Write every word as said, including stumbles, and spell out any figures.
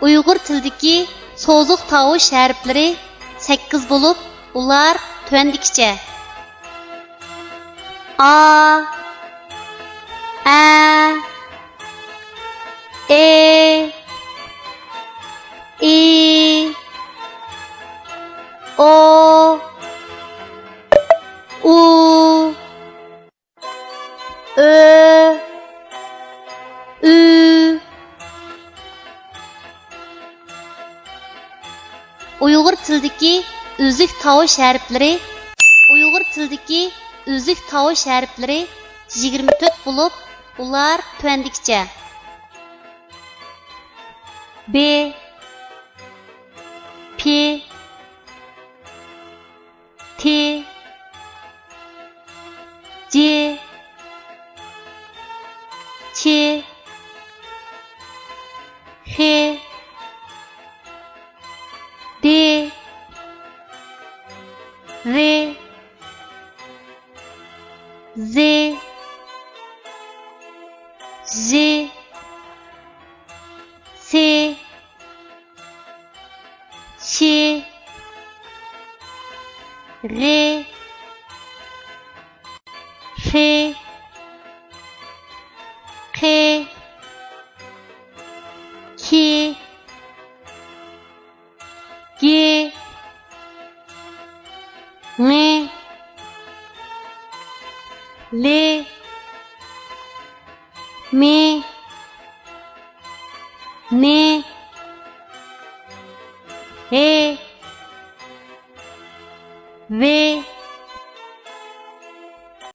ئۇيغۇر تىلىدىكى سوزۇق تاۋۇش ھەرپلىرى سەككىز بولۇپ، ئۇلار تۆۋەندىكىچە: ئا، ئە، ئې، ئى، ئو، ئۇ، ئۆ، ئۈ. ئۇيغۇر تىلىدىكى ئۈزۈك تاۋۇش ھەرپلىرى، ئۇيغۇر تىلىدىكى ئۈزۈك تاۋۇش ھەرپلىرى يىگىرمە تۆت بولۇپ، ئۇلار تۆۋەندىكىچە: ب، پ، ت، ج، چ، خ، د، غ، ز، ژ، س، ش، غ، خ، ق، ك، گ، ڭ، ل، م، ن، ه، و،